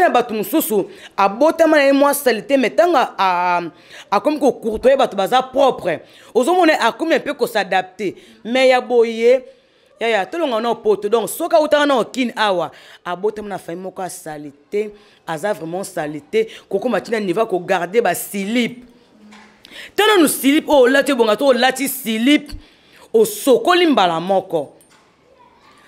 na bato mosusu abotama na ye mwa salite mais ntango akomi kocourtoye bato baza propre, ozomona akomi mpe kosadapte. Mais ya boye, yaya, tolonga na poto. Donc soki awutaka na okini awa, abotama na famille moko ya salite, aza vraiment salite, kokoma ntina niveau ya kogarde baslip te. Nanu slip oyo olati ebonga to olati slip osokoli mbala moko.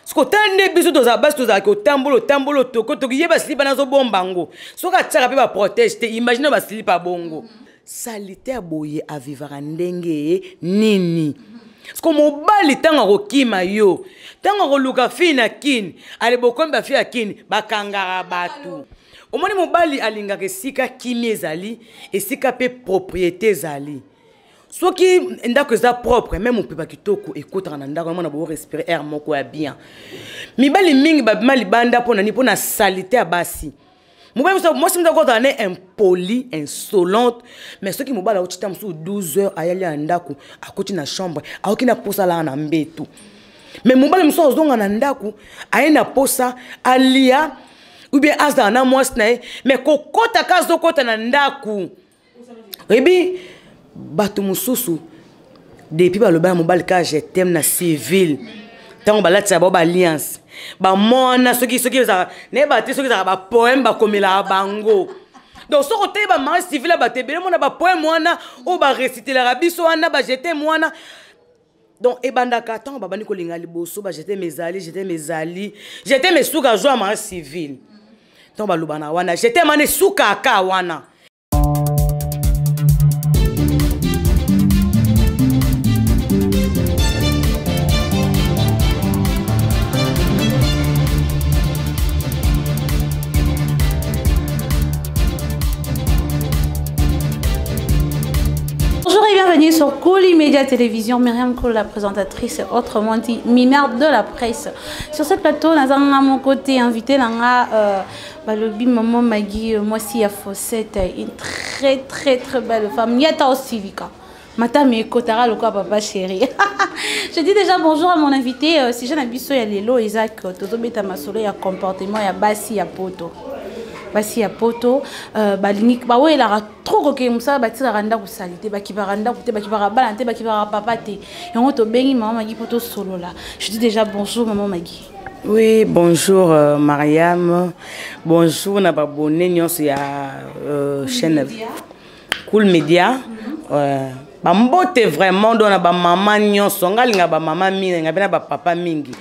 Siko tala nde biso tozala basi, tozalaki otambola otambola, otoko toki ye baslip wana azobomba yango, soki atiaka mpe baprotège te. Imagine baslip abongo salite ya boye, avivaka ndenge nini? Siko mobali ntango akokima yo, ntango akoluka fille na kini, ale bokomi bafille ya kini bakangaka bato. Omoni, mobali alingaka esika kimi ezali, esika mpe propriété ezali. Soki ndako eza propre, même mopepa kitoko ekotaka na ndako, mona borespire air moko ya bien. Mibali mingi babima libanda mpo na nini? Mpo na salite ya basi. Mobali mosusu, mwasi mosusu akozala ne impoli, insolente, mais soki mobali auti ta mosusu 12 heures, ayali ya ndako, akoti na chambre, aoki na posa alaka na mbeto. Mais mobali mosusu azonga na ndako, aye na posa alia ou bien azala na mwasi na ye, mais kokota ka azokota na ndako, oyebi bato mosusu depuis baloba ya mobali ka "je t'aime" na civil, ntango balatisa bao baalliance, bamona soki ezalaka, nayeba te soki ezalaka bapoème bakomelaka bango. Donc soki otali bamariage civil ya bato ebele, mona bapoème wana oyo barecitelaka biso wana, ba je t'aime wana. Donc ebandaka ntango babandi kolinga liboso, ba je t'aime ezali, je t'aime ezali, je t'aime esuka jour ya mariage civil. Ntango baloba na wana je t'aime wana, esukaka wana. Bonjour et bienvenue sur Cool Media Télévision. Myriam Koul, la présentatrice, autrement dit mineur de la presse. Sur ce plateau, nous avons à mon côté invité nanga balobi maman Maggie, mwasi ya Fossette, une très très très belle femme. Nyata Osilika. Matame ekotara lokola papa chéri. Je dis déjà bonjour à mon invité. Si jeune abiso ya lelo Isaac, tozobeta masolo ya comportement ya basi ya poto. Basi ya poto balingi bawelaka trop kokende mosala, batikaka ndako sali te, bakipaka ndako te, bakipaka bana te, bakipaka papa te. Yango tobengi mama Magi mpo tosolola. Je dis déjà bonjour maman Magi. Oui, bonjour Mariam. Bonjour na babone nyonso ya chaîne Cool Media. Bambote vraiment do na bamama nyonso. Nga alinga bamama mingi, nga mpe na bapapa mingi.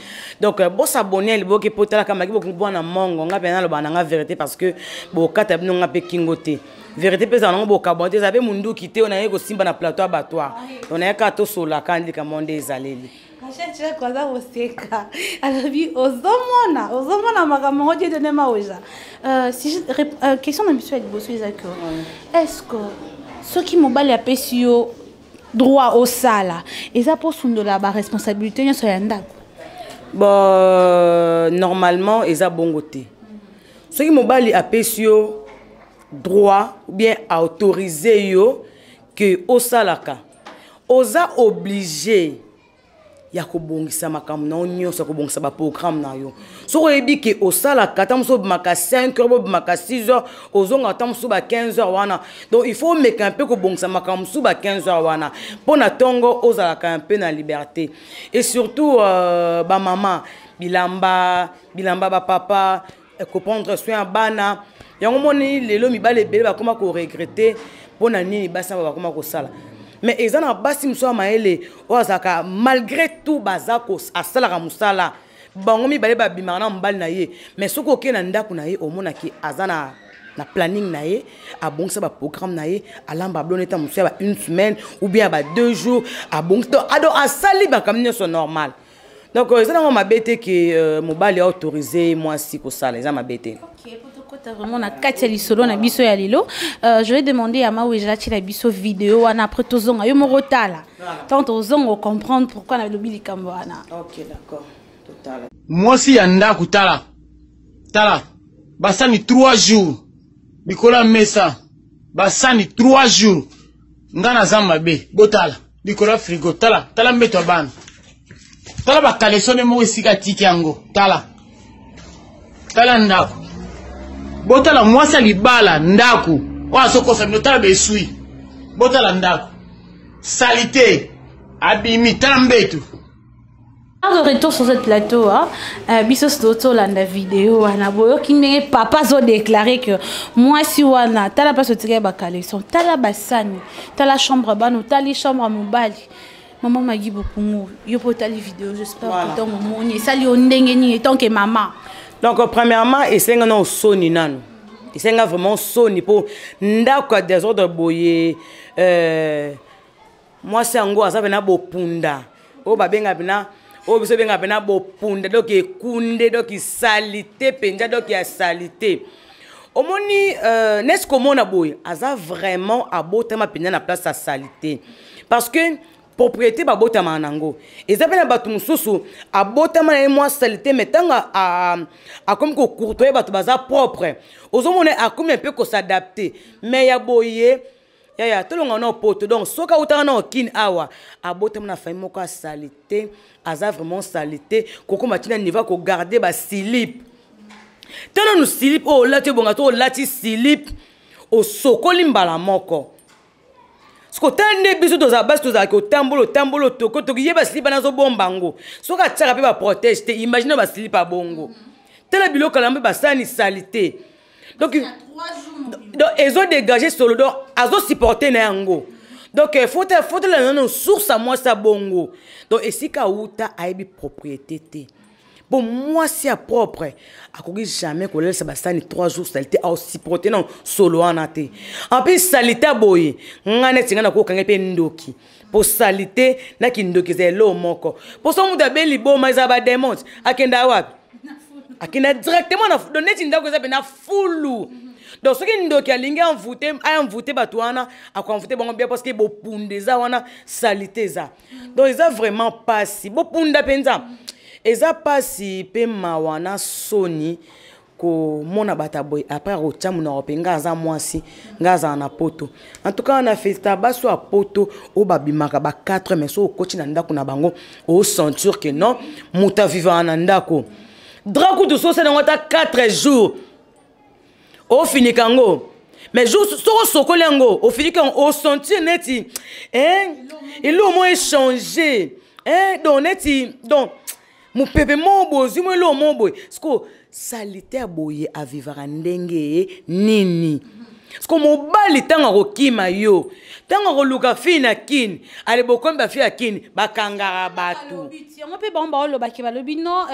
Donc bosabone liboki mpo otalaka maki bokobwana mongo. Nga mpe naloba na nga vérité parce que bokata bino nga mpe kingo te. Vérité mpe ezala nango, bokabwana te, eza mpe munduki te oyo naye kosimba na plateau ya bato. Donc naye kaka tosolaka likambo nde ezaleli. Rachel Chako aza koseka, alobi ozomona makambo yango. Dieu donne maweja. Si question na biso ya liboso eza que est ce que soki mobali apesi yo droit osala, eza mpo osundola baresponsabilité nyonso ya ndako? Bon, normalement eza bongo te. Soki mobali apesi yo droit ou bien autorise yo ke osalaka, oza obligé ya kobongisa makambo na yo nyonso, ya kobongisa baprogramme na yo. Soki oyebi ke osalaka ata mosusu obimaka 5 heures, bobimaka 6 heures, ozongaka ata mosusu ba 15 heures wana, donc il faut omeka mpe kobongisa makambo mosusu ba 15 heures wana mpo na ntongo ozalaka mpe na liberté. Et surtout bamama, bilamba, bilamba bapapa, koprendre soin ya bana. Yango moni lelo mibali ebele bakóma koregretter mpo na nini basi na bakóma kosala. Mais eza na basi mosusu ya mayele oyo azalaka malgré tout baza asalaka mosala, bango mibale babimaka na mobali na ye. Mais soki okei na ndako na ye, omonaki aza na planning na ye, abongisa baprogramme na ye, alamba biloko neta mosusu ya ba une semaine ou bien ya ba 2 jours, abongisi donc asali makambo nyonso normal. Donc eza nango mabe te ke mobali autorise mwasi kosala, eza mabe te. Tokota vraiment na kati ya lisolo na biso ya lelo. Je vais demander à Maweja atiela biso vidéo wana, après tozonga. Yo moko tala, tant tozonga comprendre pourquoi nalobi likambo wana. Ok, d'accord, totala. Mwasi ya ndako, tala, tala basani 3 jours likolo ya mesa, basani 3 jours. Nga naza mabe, botala likolo ya frigo, tala, tala mbeto ya bana, tala bakaleso nde moko esika atiki yango, tala, tala ndako. Botala mwasi ya libala ndako oyo azokosa bino, tala besui, botala ndako salite abimi, tala mbetu. De retour sur ce plateau, hein, biso tozolanda video wana, boyoki ndenge papa azodéclare que mwasi wana, tala mpasi otikali bacaleçon, tala basani, tala chambre bana, otali chambre ya mobali. Mama Magi Bokungu, yo mpo otali video, j'espère que ntango omoni esali yo ndenge nini tant que mama? Donc premièrement, esenga na osoni nano, esenga vraiment soni mpo ndako ya désordre boye. Mwasi yango aza pena bopunda oyo babenga pena, oyo biso benga pena bopunda, donc ekunde, donc saleté mpenza, donc ya saleté. Omoni nesi komona boye, aza vraiment abotama mpenza na place ya saleté, parce que propriété babotamaka nango. Eza mpe na bato mosusu abotama na ye mwa saleté, mais ntango akomi kocourtoyer bato baza propre, ozomona akomi mpe kos'adapter. Mais ya boye, yaya, tolonga na poto. Donc soki autaka na okini awa, abotama na famille moko ya saleté, aza vraiment saleté, kokoma ntina niveau ya kogarder baslip te. Nanu slip oyo olati ebonga to olati slip osokoli mbala moko. Siko tala nde biso tozala basi, tozalaki otambola, otambola, otoko toki, ye baslip wana azobomba yango. Soki atiaka mpe baprotège te, imagine baslip abongo. Tala biloko na mpe basani saleté, donc ezodégage solo, donc azosupporte na yango. Donc fotela nano source ya mwasi abongo, donc esika awuta, ayebi propriété te. Mpo mwasi ya propre akoki jamais kolelisa basani 3 jours saleté, aosupporte na solo wana te. En plus saleté boye, ngai neti ngai nakokanga mpe ndoki, mpo saleté na kindoki eza eloko moko. Mpo so moto abeli liboma, eza badémons, akenda wapi? Akenda directement na, donc neti ndako eza mpena fulu. Donc soki ndoki alingi envoûte, aenvoûte bato wana, akoenvoûte bango bien, parce que bopunda eza wana, saleté eza. Donc eza vraiment pasi, bopunda mpenza eza pasi mpe mawa na soni komona bato boye. Après akotya monoko mpe nga aza mwasi, nga azala na poto. En tout cas na festa basi ya poto oyo babimaka ba 4, mais so okoti na ndako na bango, osentir que non, moto avivaka na ndako. Drap kutu so osala yango ata 4 jours, ofinika yango, mais jour soki osokoli yango, ofiniki yango, osentir neti eloko moko échange, donc neti donc mopepe moko boye ozwi mo eloko moko boye. Siko saleté ya boye, avivaka ndenge nini? Siko mobali ntango akokima yo, ntango akoluka fille na kini, ale bokomi bafille ya kini bakangaka bato. Yango mpe bango baolobaki, balobi non,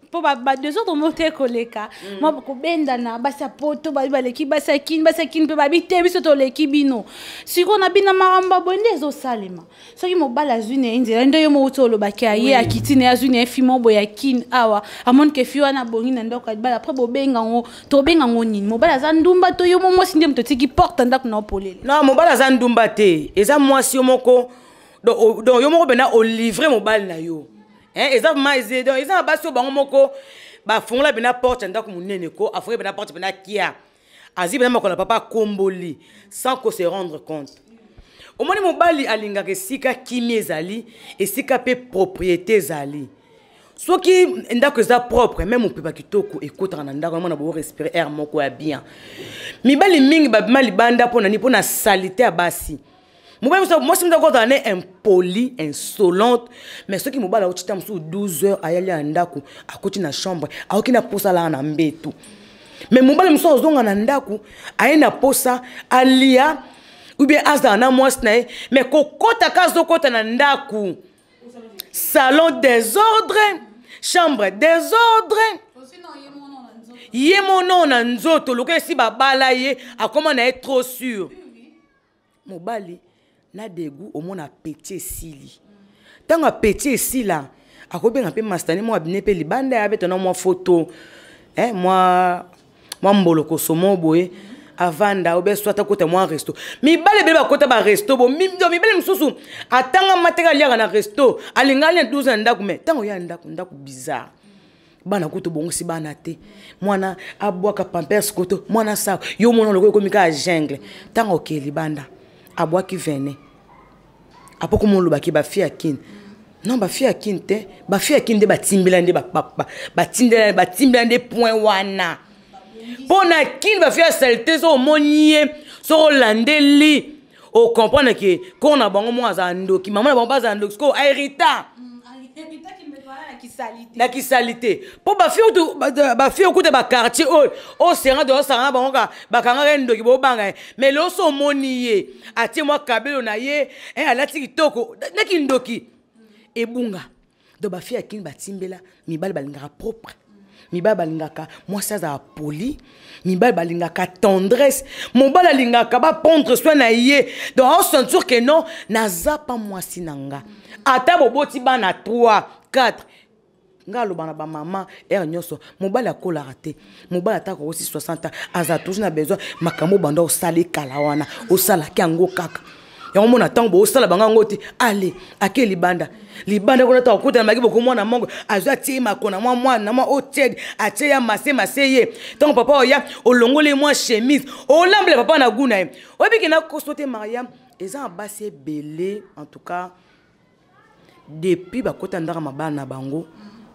mpo badésordre moko te koleka mwa kobendana. Basi ya poto babi baleki basi ya kini, basi ya kini mpe babi te, biso toleki bino. Sikoyo na bino makambo boye nde ezosalema. Soki mobali azwi na ye nzela nde yo moko ti olobaki, aye akiti na ye, azwi na ye fille moko boye ya kini awa, amoni ke fille wana abongi na ndako ya libala. Après bobenga yango, tobenga yango nini? Mobali aza ndumba to yo mo mwasi nde moto otiki porte ndako na opolele? Non, mobali aza ndumba te, eza mwasi yo moko. Donc yo moko mpena olivre mobali na yo, hein, eza vraiment eza, donc eza na basi oyo bango moko bafungola mpena porte ya ndako monene ko afungola mpena porte mpena kia, azwi mpena makolo na papa, akomboli sans ko se rendre compte. Omoni, mobali alingaka esika kimia ezali, esika mpe propriété ezali. Soki ndako eza propre, même mopepa kitoko ekotaka na ndako, mona borespire air moko ya bien. Mibali mingi babima libanda mpo na nini? Mpo na saleté ya basi. Mobali mosusu, mwasi mosu akozala ne impoli, insolente, mais soki mobali auti ta mosusu 12 heures, ayali ya ndako, akoti na chambre, aoki na posa alaka na mbeto. Mais mobali mosusu azonga na ndako, aye na posa alia ou bien azala na mwasi na ye, mais kokɔta ka azokɔta na ndako, salon désordre, chambre désordre, ye mono na nzoto lokola esi babala ye, akóma na ye trop sûr. Mobali na dégoût, omona appétit esili. Ntango appétit esila, akobenga mpe mastani moko abine mpe libanda ya abeta na mwa foto, mwa mbolokoso mo boye, avanda obe soit akota mwa resto. Mibali ebele bakota baresto bo mibali mosusu atanga mateka, aliaka na resto, alinga alia 12 na ndako. Mais ntango ya ndako, ndako bizarre, bana kutu bongisi bana te, mwana abwaka pampers koto, mwana sa yo mona lokola ekomi kaka jungle. Ntango okee libanda, abwaki vene apo koma olobaki bafille ya kini. Non, bafille ya kini te, bafille ya kini nde batimbela, nde batindela, batimbela nde point wana. Mpo na kini bafille ya salite, so omoni ye, soki olandeli, ocomprendre ke koko na bango moko azala ndoki, mama na bango mpe azala ndoki. Sikoyo aherita na kisalite, mpo bafille okuta baquartier oyo osenga to osanga na bango ka bakangaka ye ndoki, bobanga ye. Mais lelo so omoni ye atie mwa kabelo na ye, alati kitoko, na kindoki ebunga. Donc bafille ya kini batimbela. Mibali balingaka propre, mibali balingaka mwasi azala poli, mibali balingaka tendresse, mobali alingaka baprendre soin na ye. Donc aosentir ke non, naza pa mwasi na nga. Ata boboti bana 3, 4, nga aloba na bamama ere nyonso, mobali akolaka te. Mobali ata akokosi 60 ans, aza toujours na besoin makambo banda osala ekala wana, osalaki yango kaka yango. Mona ntango boosala bango yango te, ale ake libanda, libanda kuna, ntango okutana maki boko, mwana moko azwi, atie makona mwa mwana mwa otiede, atie ya mase mase ye. Ntango papa oya, olongoli mwa chemise, olambela papa na gu na ye. Oyebi ke nakoso te, Mariam, eza na basi ebele. En tout cas, depuis bakota ndaka mabala na bango,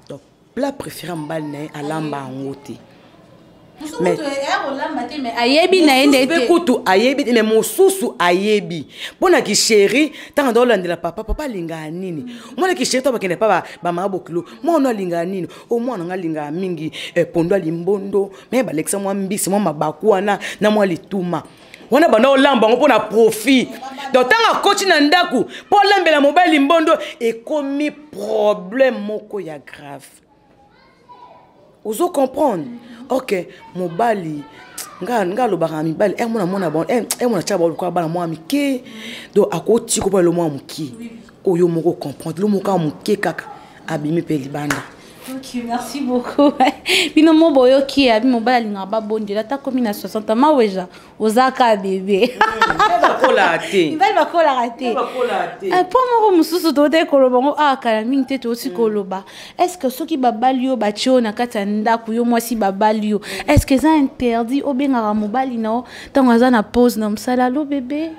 donc plat préféré ya mobali na ye, alamba yango te. Ayebi na ye nde. Mpe kutu ayebi te, mais mosusu ayebi mpo na kichéri. Ntango anda olandela papa, papa alingaka nini? Mwana kichéri, to bakende pa bamama bokilo, mwana alingaka nini? O mwana nga alingaka mingi pondo ya limbondo, me balekisa mwa mbisi, mwa mabaku wana na mwa lituma wana, banda olamba yango mpo na profit. Donc ntango akoti na ndako mpo olambela mobali limbondo, ekomi problème moko ya grave. Ozo comprendre? Ok, mobali, nga alobaka na mibali ere mona mona bon, ere mona tia baluka bana mwa mike. Donc akotika mpo elo mwa moke oyo moko comprendre, lo moko ya moke kaka abimi mpe libanda. Ok, merci beaucoup. Bino mo boyoki abi mobali alingaka babondela, ata komi na 60, maweja ozaka bébé. Bakolaka te. Mibali bakolaka te. Mpo moko mosusu tote koloba ngo awa kala mingi te. Tosi koloba, est ce que soki babali yo, batie yo na kati ya ndako, yo mwasi babali yo, est ce que eza interdit obengaka mobali na yo ntango aza na pause na mosala: "Allo bébé,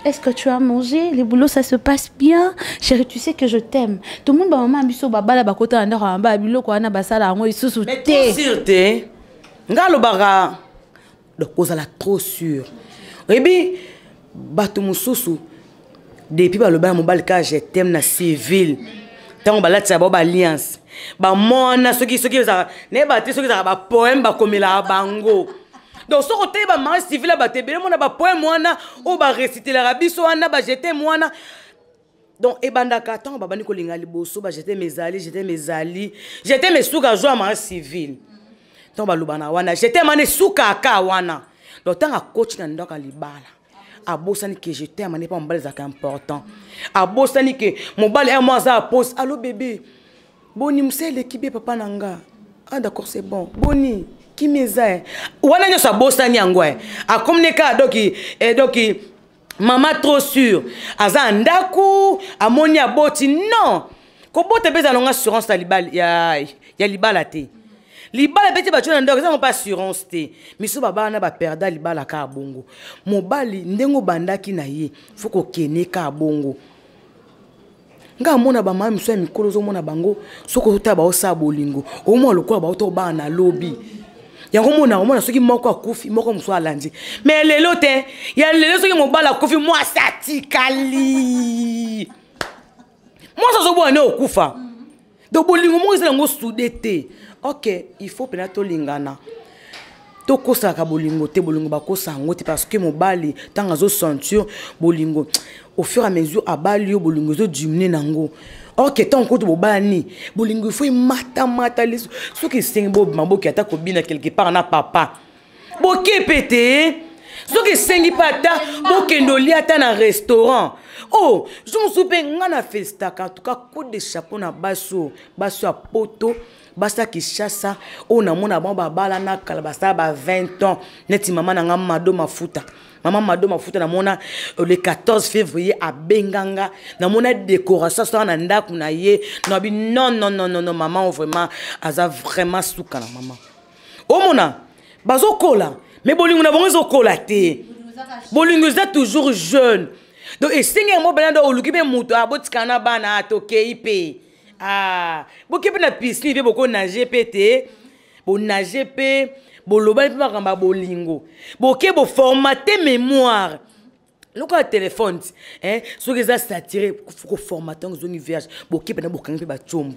est-ce que tu as mangé? Le boulot, ça se passe bien? Chérie, tu sais que je t'aime." Tout le monde, maman, biso babala bakota na ndako, ba biloko wana basala yango lisusu te. Sûr te. Nga alobaka, donc kozala trop sûr. Oyebi, bato mosusu depuis baloba ya mobali kaka "je t'aime" na civil, ntango balatisa bao baalliance, bamona soki ezalaka, nayeba te soki ezalaka bapoème bakomelaka bango. Donc soki otali bamariage civil ya bato ebele, mona bapoème wana oyo barecitelaka biso wana, baje t'aime wana. Donc ebandaka ntango babandi kolinga liboso, baje t'aime ezali, je t'aime ezali, je t'aime esuka jour ya mariage civil. Ntango baloba na wana je t'aime wana, esukaka wana. Donc ntango akoti na ndako ya libala, abosani ke je t'aime ane mpa mobali ezalaka important. Abosani ke mobali un mois aza apose: "Allo bébé, boni mosala? Eleki be papa na nga? Ah d'accord, c'est bon. Boni kimi eza?" Wana nyonso abosani yango. Akomi ne kaka doki mama trop sûr, aza na ndako, amoni aboti. Non, kobota mpe eza nango assurance ya libala, ya libala te. Libala mpe te, bato na ndako eza ngo mpe assurance te. Miso babala na baperda libala kaka bongo. Mobali, ndenge obandaki na ye, fo kokende kaka bongo. Nga amona bamama miso ya mikolo, ozomona bango, soki ozotala baosala bolingo, omona lokola bauta obala na lobi yango. Mona, omona soki moko akufi, moko mosusu alandi. Mais lelo te, ya lelo soki mobali akufi, mwasi atikali, mwasi azobwana ne okufa. Donc bolingo moko eza yango soudé te. Ok, il faut mpena tolingana, tokosalaka bolingo te. Bolingo bakosa yango te, parce que mobali ntango azosentir bolingo, au fur et à mesure abali yo, bolingo ezodiminue nango. Ok, ntango kutu bobalani, bolingo ifo ematamata liso. Soki esengi bobima, boki ata kobina quelque part na papa, boke mpe te. Soki esengi mpe ata bokende olia ata na restaurant, oh, jour mosusu mpe nga na festaka. En tout cas, coup de chapeau na basi oyo, basi ya Poto, basi ya Kinshasa oyo namona bango babala na kala, basala ba 20 ans, neti mama na nga Mado Mafuta. Mama Mado Mafuta, namona le 14 février abenganga, namona décoration asala na ndako na ye. Nabi non, non, non, non, non, mama vraiment aza vraiment suka na mama. Omona bazokola, mais bolingo na bango ezokola te, bolingo eza toujours jeune. Donc esengi yango bana do oluki mpe moto abotikana na bana, tokei mpe, ah, boke mpe na piscine mpe, bokonage mpe te, bonage mpe. Bolobani mpe makambo ya bolingo, boke boformate mémoire lokola telefone ti, hein, soki eza saturé, koformate yango ezongi vierge. Boke mpena, bokangi mpe batiombo,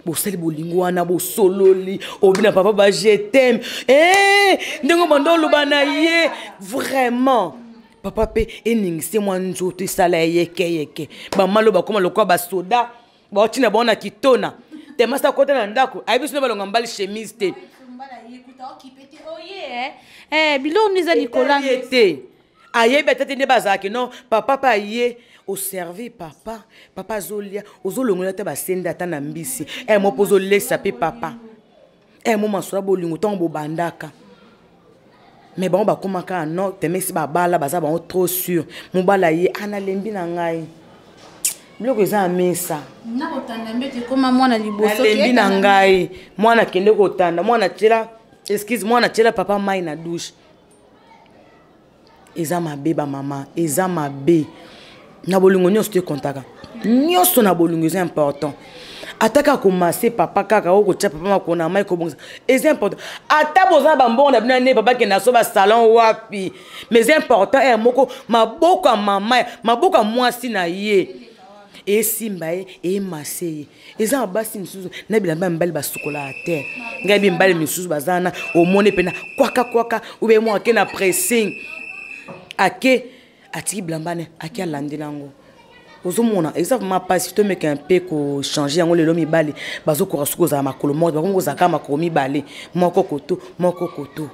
bosali bolingo wana, bosololi, obina papa ba je t'aime, eh, ndenge banda oloba na ye vraiment, papa mpe eningisi mwa nzoto, esala yekeyeke. Bamalo bakóma lokola basoda, baotina bango na kitona temasa. Akota na ndako, ayebi soki balonga mobali chemise te. Biloko nde eza likolo. Ye te, ayebi ata te nde bazalaki. Non, papa mpe aye oservi papa, papa azolia, ozolongola ata basende, ata na mbisi e mo mpo ozolesa mpe papa e mo masolo ya bolingo ntango bobandaka. Me bango bakomaka no temesi, babala baza bango trop sûr. Mobala ye analembi na ngai, biloko eza ya mesa. Nakotanda mbete, ekoma mwana liboso. Nalembi na ngai, mwana akende kotanda, mwana tiela, excuse, mwana tiela papa mai na douche. Eza mabe, bamama, eza mabe. Na bolingo nyonso toekontaka nyonso, na bolingo eza important. Ata kaka komase papa, kaka oyo kotia papa makolo na mai, kobongisa, eza important. Ata boza na bambongo na bino ya nde papa akende aso basalon wapi, mais eza important ere moko maboko ya mama, maboko ya mwasi na ye esimba ye, emase ye. Eza na basi misusu na bilamba ya mibali basukolaka te. Ngai bi mibali misusu baza wana, omoni mpena kwaka kwaka ube mwa ake na pressing, ake atiki bilamba ne, ake alandela yango. Ozomona, eza vraiment mpasi. Tomeka mpe kochange yango. Lelo mibali bazokoka soki kozala makolo moko, bakomi kozala kaka makolo mibale, moko koto, moko koto.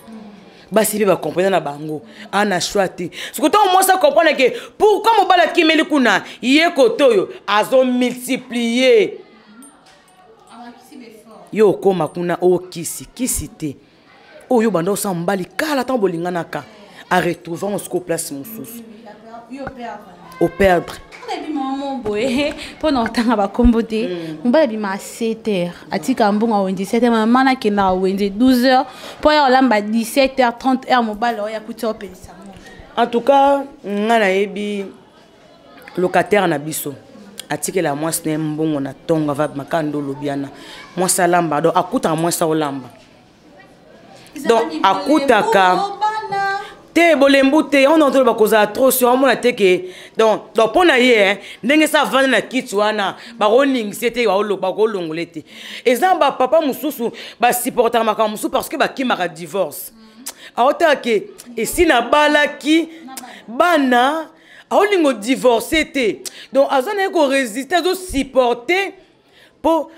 Basi mpe bacomprendre na bango, ana choix te. Soki ntango mwasi acomprendre ke pourquoi mobali akimeli kuna, ye kote oyo azomultiplie, yo okóma kuna okisi kisi te. Oyo banda osala mobali kala, ntango bolinganaka, aretrouve yango sikoyo place mosusu, operdre. Nayebi mama mo boye, mpo na kotanga bakombo te. Mobali abima 7 heures, atika mbongo awenze 7 heures. Mama nakendaka wenze 12 heures mpo ya kolamba 17 heures 30 heures. Mobali oyo akuti opelisa moto. En tout cas, nga nayebi locataire na biso atikela mwasi na ye mbongo na ntongo, ava makanda olobi wana mwasi alamba. Donc akutaka mwasi aolamba, donc akutaka te bolembu te. Yango na kozala trop sur, amona te ke donc mpo na ye ndenge sa avandi na kiti wana, bakoningisa te, bakolongola te. Eza bapapa mosusu basupportaka makambo mosusu parce que bakimaka divorce. Aotala ke esi nabalaki bana, aolinga odivorce te, donc aza na ye korésister, azosupporte mpo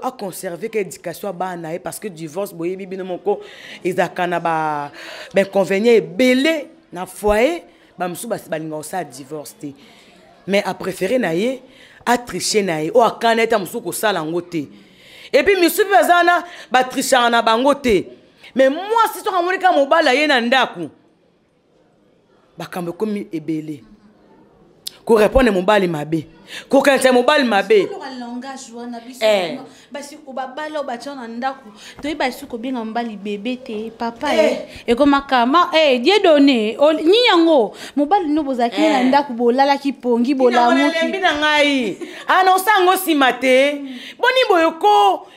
aconserve ka éducation ya bana na ye, parce que divorce, boyebi bino moko, ezalaka na bainconvénient ebele na foyer. Bamosusu balinga kosala divorce te, mais apréféré na ye atriche na ye oyo akana ete mosusu kosala yango te. Et puis misusu mpe baza wana, batrichaka na bango te, mais mwasi soki amoni kaka mobali aye na ndako, makambo ekomi ebele, korépondre mobali mabe, kokanisa mobali mabe. Langage wana biso basi babala oyo batia na ndako, toyeba esi kobenga mobali bebe te, papa. Ekomaka ma die donné nini yango, mobali no bozalaki na ndako, bolalaki pongi, bolamuki na ngai ana osala yango nsima te, boni boye ko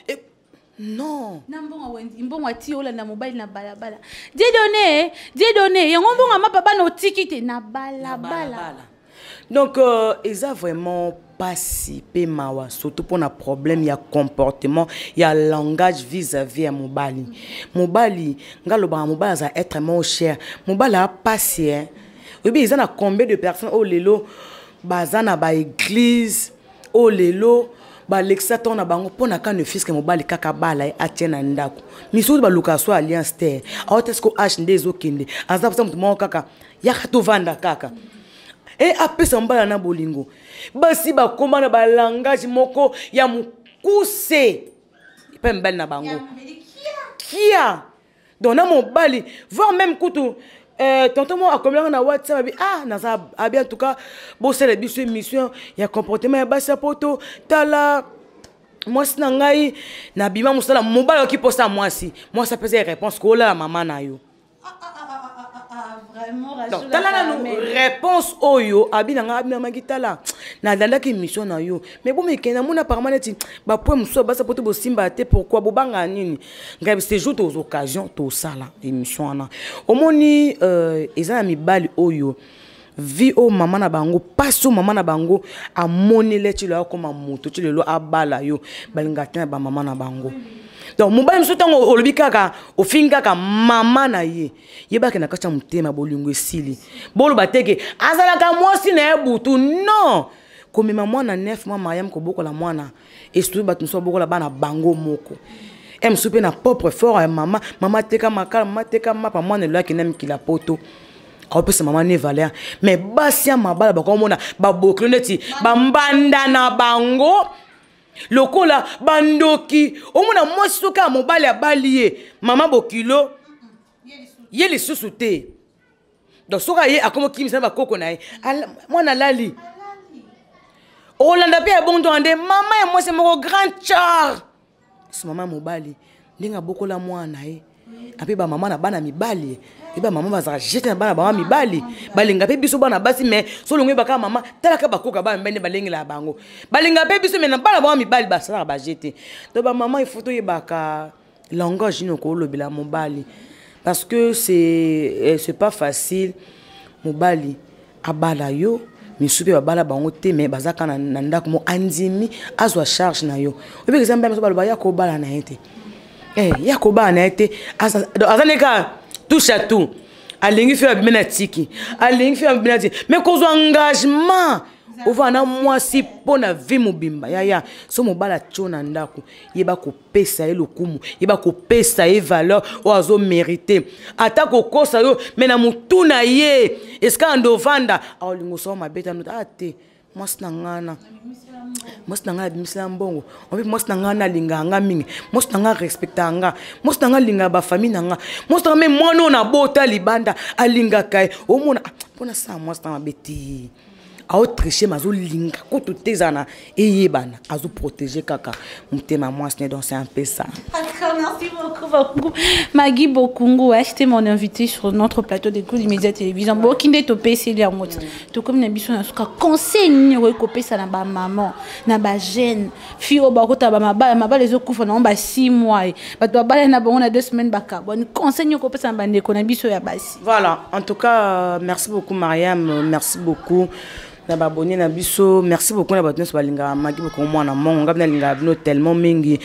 non. Na mbongo, mbongo ati olanda mobali na balabala, die donné, die donné yango, mbongo mapa bana otiki te na balabala. Donc eza vraiment pasi mpe mawa, surtout mpona problème ya comportement, ya langage vis-à-vis ya mobali. Mobali, nga alobaka, mobali aza être moko cher, mobali apasi, hein. Oyebi eza na combien de personnes oyo lelo baza na baéglise, oyo lelo balekisa ntango na bango mpo na ka ne fût-ce que mobali kaka bala ye, atie na ndako. Misusu balukaka so alliance te, aota siko age nde ezokende, aza posa moto moko kaka yaka tovanda kaka e apesa mobala na bolingo. Basi bakóma na balangage moko ya mokuse epai mibali na bango kia. Donc na mobali, voire même kutu tonton mo akomelanga na WhatsApp, abi ah naza abi, en tout cas bosala biso émission ya comportement ya basi ya poto. Tala mwasi na ngai, nabima mosala, mobali oki mposa mwasi, mwasi apesa ye réponse kolala mama na yo. Donc tala nanu réponse oyo abi na nga abinamaki. Tala, nalandaki émission na yo, mais bomekende namoni apparemment neti bapoint mosusu basa po te bosimba te. Pourquoi bobanga nini? Ngai c'est jour tozwa occasion, tosala émission wana. Omoni, eza na mibali oyo vie oyo mama na bango, mpasi oyo mama na bango amoneli ti lelo akóma moto, ti lelo abala yo, balingaka te na bamama na bango. Donc mobali mosusu, ntango olobi kaka, ofingi kaka mama na ye, yebaki na kati ya motema bolingo esili. Boloba teke azalaka mwasi na ye butu, non. Komema mwana 9 mois, Mariam, kobokola mwana, esurtout bato mosusu babokola bana bango moko, e mosusu mpe na propre fort ya mama. Mama ateka makala, mama ateka mapa, mwana elo akende mikili ya poto, aopesa mama ne valeur. Mais basi ya mabala bakomona babokilo neti bambanda na bango lokola bandoki. Omona mwasi soki ya mobali abali ye, mama bokilo ye lisusu te. Donc soki aye, akomi okimisa na bakoko na ye, mwana alali, olanda mpe ya bongo nde mama ya mwasi moko grand char so mama ya mobali ndenge abokola mwana na ye. Ape bamama na bana mibali, e bamama bazalaka jete na bana bango mibali, balinga mpe biso bana basi. Mais so olongo oyebaka mama, talaka bakoka bana mibali nde balengelaka bango, balinga mpe biso, mais na bana bango mibali basalaka bajete. Donc bamama, il faut toyebaka langage nini okolobela mobali, parce que c'est pas facile. Mobali abala yo, misusu mpe babala bango te, mais baza kaka na ndako mo, andimi azwa charge na yo. Oyebeka eza mibali mosusu baloba ya kobala na ye te, ya kobala na ye te, aza ne kaka touche à tout, alingi fe abime na tiki, alingi fe abime na tiki. Mais kozwa engagement ovanda na mwasi mpo na vie mobimba, yaya, so mobali atio na ndako, yeba kopesa ye lokumu, yeba kopesa ye valeur oyo azomérite. Ata kokosa yo, mais na motu na ye esika ando ovanda, aolinga osala mabe tano a te. Mwasi na ngai na mwasi na ngai abimisela mbongo obi, mwasi na ngai nalingaka nga mingi, mwasi na ngai respectaka nga, mwasi na ngai alingaka bafamille na nga, mwasi na ngai me mwana oyo nabota libanda alingaka ye. Omona mpona sala mwasi na mabe te, aotriche, mais azolinga kutu te ezala na eyebana, azoprotege kaka motema mwasi ne. Donc c'est un peu ça. D'accord, merci beaucoup, beaucoup. Magui Bokungu, c'était mon invité sur notre plateau d'écoute Média Télévision. Bokinde topesi yango. Tokomi na biso na suka. Conseil nini okoki kopesa na ba maman, na ba jeune fille oyo bakota ba mabala, mabala ezokufa na ba 6 mois, bato babala na bango na 2 semaines bakabwani? Conseil nini okopesa na bandeko na biso ya basi? Voilà, en tout cas, merci beaucoup Mariam, merci beaucoup na babone na biso, merci beaucoup na bato nyonso balingaka Magi Bokongo, mwana mongo. Ngai nalingaka bino tellement mingi.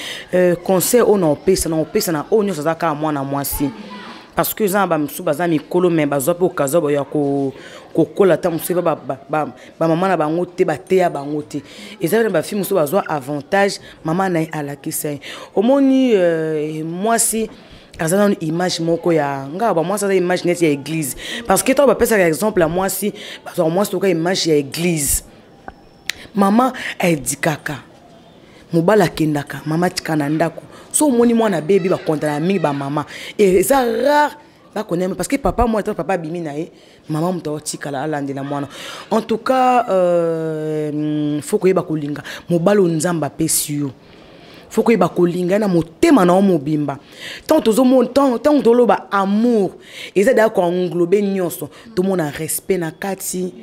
Conseil oyo na opesa na oyo nyonso aza kaka mwana mwasi, parce que eza na bamisusu baza mikolo, mais bazwa mpe occasion ya kokola ta mosusu bamama na bango te, bateya bango te. Eza na bafille mosusu bazwa avantage, mama na ye alakisa ye. Omoni, mwasi aza nano image moko ya nga, bamwasi aza image neti ya église, parce que ntango bapesaka exemple ya mwasi, bazwaka mwasi toka image ya église. Mama aedikaka mobali, akendaka, mama atika na ndako. So omoni mwana bebi, bakontana mingi bamama, eza rare bakondana, parce que papa mwana, papa abimi na ye, mama moto aotikala alandela mwana. En tout cas, faut koyeba kolinga mobali oyo Nzambe apesi yo, faut koyeba kolinga ye na motema na yo mobimba. Ntango tozomona, ntango toloba amour, eza deya koenglobe nyonso. Tomona respect na kati,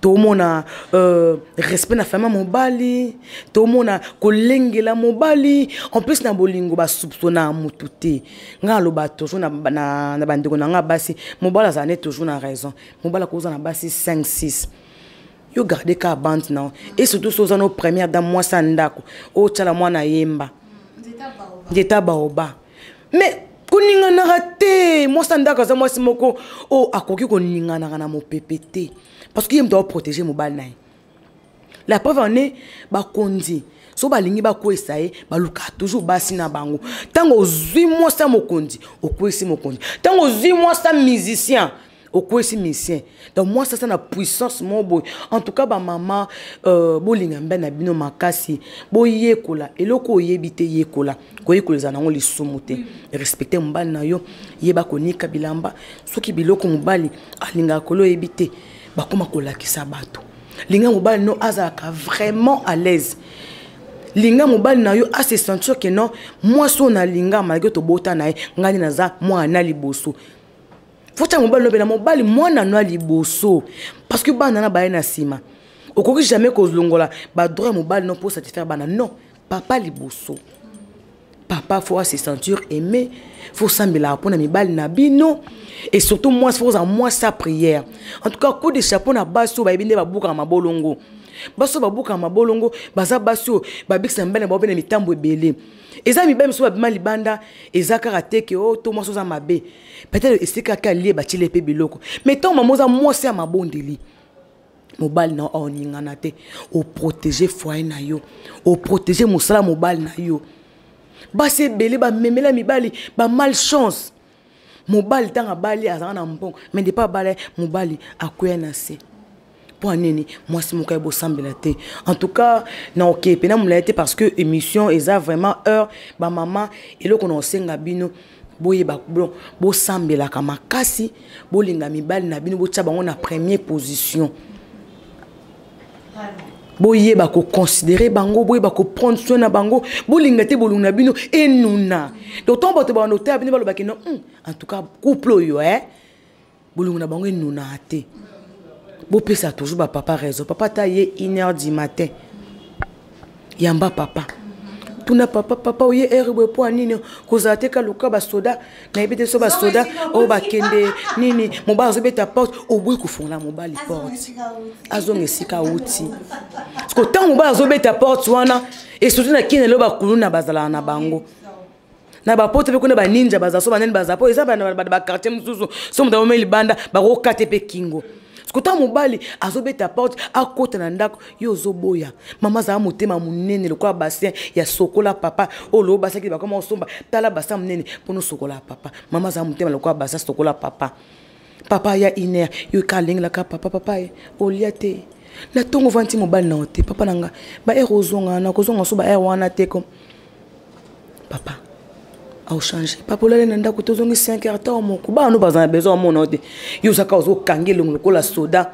tomona respect na famille mobali, tomona kolengela mobali. En plus, na bolingo basoupçonna motu te. Ngai aloba toujours na bandeko na ngai basi, mobali azala ne toujours na raison. Mobali akozala na basi 5 6, yo garde kaka bande na yo. Et surtout so oza no première dame, mwasi ya ndako oyo otyala mwana yemba nzeta baoba, mais koninganaka te. Mwasi ya ndako aza mwasi moko oyo akoki koninganaka na mopepe te, parce que ye moto aoprotege mobali na ye. La preuve en est, bakonzi so balingi bakwesa ye, balukaka toujours basi na bango. Ntango ozwi mwasi ya mokonzi, okwesi mokonzi. Ntango ozwi mwasi ya musicien, okwesi musicien. Donc mwasi aza na puissance moko boye. En tout cas, bamama, bolinga mbe na bino makasi, boyekola eloko oyebi te, yekola. Koyekola eza nango lisumu te. Respecte mobali na yo, yeba konika bilamba. Soki biloko mobali alingaka kolia oyebi te, bakóma kolakisa bato. Linga mobali no azalaka vraiment à l'aise. Linga mobali na yo ase sentir ke non, mwasi oyo nalinga, malgré tobota na ye, ngai nde naza mwana na liboso. Faut tia mobali no mpe na mobali mwana no ya liboso, parce que bana na baye na nsima. Okoki jamais kolongola badroit ya mobali no mpo satisfaire bana. Non, papa liboso. Papa faut se sentir aimé, faut sambelaka mpona mibali na bino, et surtout mwasi, faut kozala mwasi ya prière. En tout cas, coup de chapeau na basi oyo bayebi nde babukaka mabolongo. Basi oyo babukaka mabolongo baza basi oyo babikisa mibali na bango mpe na mitambo ebele. Eza mibali mosusu babima libanda, eza kaka te ke o to mwasi oza mabe, peut-être esika kaka alie batiele mpe biloko. Mais ntango mama oza mwasi ya mabondeli, mobali na yo aoningana te, oprotege foyer na yo, oprotege mosala mobali na yo. Basi ebele bamemela mibali ba malchance. Mobali ntango abali azalaka na mbongo, mais depa abala mobali akweya na se mpo anini mwasi moko aye bosambela te. En tout cas, na okeye mpena molai te, parce que émission eza vraiment heure. Bamama, eloko na osenga bino, boyeba bon, bosambelaka makasi, bolinga mibali na bino, botia bango na première position, boyeba koconsidere bango, boyeba koprendre soin na bango, bolinga te bolongo na bino enuna. Donc ntango bato banda otala bino, balobaki no, en tout cas couple oyo, eh, bolongo na bango enunaka te. Bopesa toujours bapapa raison. Papa ata ye 1 heure du matin, yamba papa, tuna papa: "Papa, oye heure boye mpo nini?" Kozala te kaluka basoda, nayebi te so basoda oyo bakende nini. Mobali azobeta porte, oboyi kofungola mobali porte, azonga esika awuti. Parce que ntango mobali azobeta porte wana, et surtout na kini lelo, bakuluna bazalaka na bango na bapoto mpe kuna, baninja baza, so banani baza, mpo eza baquartier mosusu, so moto amome libanda, bakokate mpe kingo. Parce que mobali azobeta porte, akota na ndako, yo ozoboya. Mama, azala motema monene lokola bassin ya sokola papa oyo loo basaki bakoma osomba. Tala bassin monene mpona osokola papa. Mama, azala motema lokola bassin, sokola papa. Papa ya 1 heure, yo ka alengelaka papa: "Papa ye, olia te na ntongo, ovanti mobali na yo te. Papa na nga, baheure ozonga na kozonga so baheure wana te ko papa aochange. Papa, olali na ndako, tozongi 5 heures ta moko, bana no bazala na besoin omona yo te. Yo ozaka ozokanga elongo lokola soda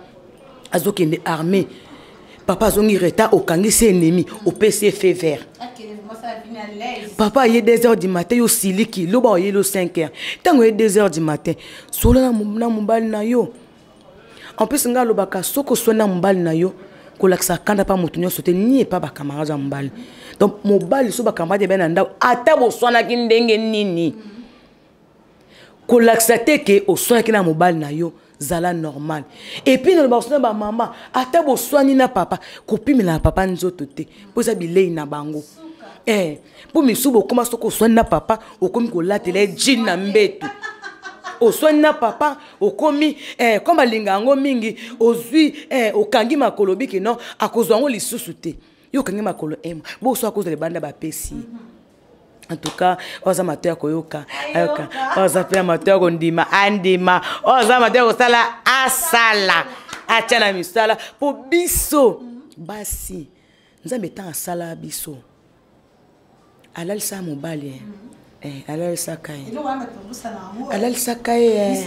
azokende armée. Papa azongi retard, okangisi ennemi, opesi ye feu vert. Papa aye 2 heures du matin, yo siliki. Loba oyeli yo 5 heures, ntango oye 2 heures du matin, solo na mobali na yo. En plus, ngai alobaka, soki oswani na mobali na yo, kolakisa kanda mpa moto nyonso te, ni epa bacamarade ya mobali. Donc mobali so bacamarade ebe na ndako, ata boswanaki ndenge nini, kolakisa te ke oswanaki na mobali na yo. Zala normal. Et puis naloba oswana, bamama, ata boswani na papa, kopimela na papa nzoto te, mpo eza bilei na bango. Mpo misu bokóma, soki oswani na papa, okomi kolatela ye jean na mbeto. Oswani na papa, okomi comme alinga yango mingi, ozwi okangi makolo, biki non, akozwa yango lisusu te. Yo okangi makolo ema boso, akozwa libanda, bapesi ye. En tout cas, oyo aza mato ya koyoka, ayoka. Oyo aza mpe ya mato ya kondima, andima. Oyo aza mato ya kosala, asala, atya na misala. Mpo biso basi, Nzambe ntango asala biso, alalisaka mobali, alalisaka ye, alalisaka ye.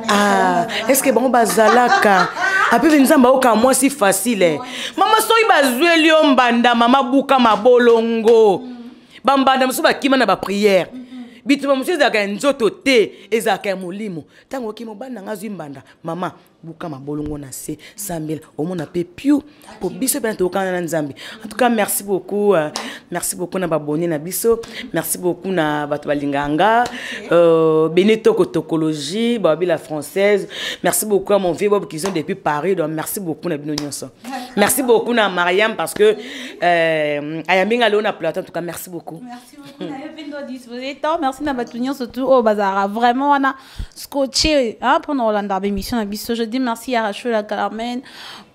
Ah, est ce que bango bazalaka apepe? Nzambe aoka mwasi facile. Mama, soki bazweli yo mbanda, mama, buka mabolongo. Bambanda mosusu bakima na baprière. Bitumba mosusu ezalaka ya nzoto te, ezalaka ya molimo. Ntango oki mobali na nga azwi mbanda, mama, buka mabolongo na se, sambela, omona mpe piu. Po biso mpena tokokana na Nzambe. En tout cas, merci beaucoup, merci beaucoup na babone na biso, merci beaucoup na bato balingaka nga, Benito Kotokologie babi la française. Merci beaucoup à mon vieux Bob qui sont depuis Paris. Donc merci beaucoup na bino nyonso. Merci beaucoup na Mariam, parce que ayambi nga leo na plateau. En tout cas, merci beaucoup. Merci beaucoup na yo mpe ndo disposé temps. Merci na bato nyonso tu oyo bazalaka vraiment wana scotché, hein, mpona kolanda baémission na biso. Je dis merci à Rachel Carmen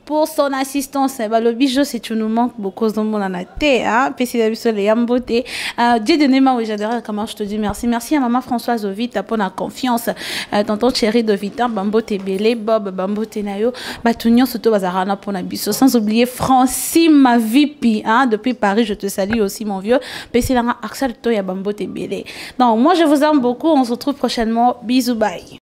pour son assistance. Balobi Jo, tu nous manques beaucoup, ozomonana te, hein. Pesi na biso leya mbote. Dieu donné ma j'adore comment je te dis merci. Merci à maman Françoise Ovita pour la confiance. Tonton Thierry de Vita, bambote ebele, Bob, bambote na yo. Bato nyonso to bazalaka na pona biso. Sans oublier Francine ma VP, hein, depuis Paris, je te salue aussi, mon vieux. Pesi langa Axel Toya, bambote ebele. Donc moi, je vous aime beaucoup, on se retrouve prochainement. Bisous, bye.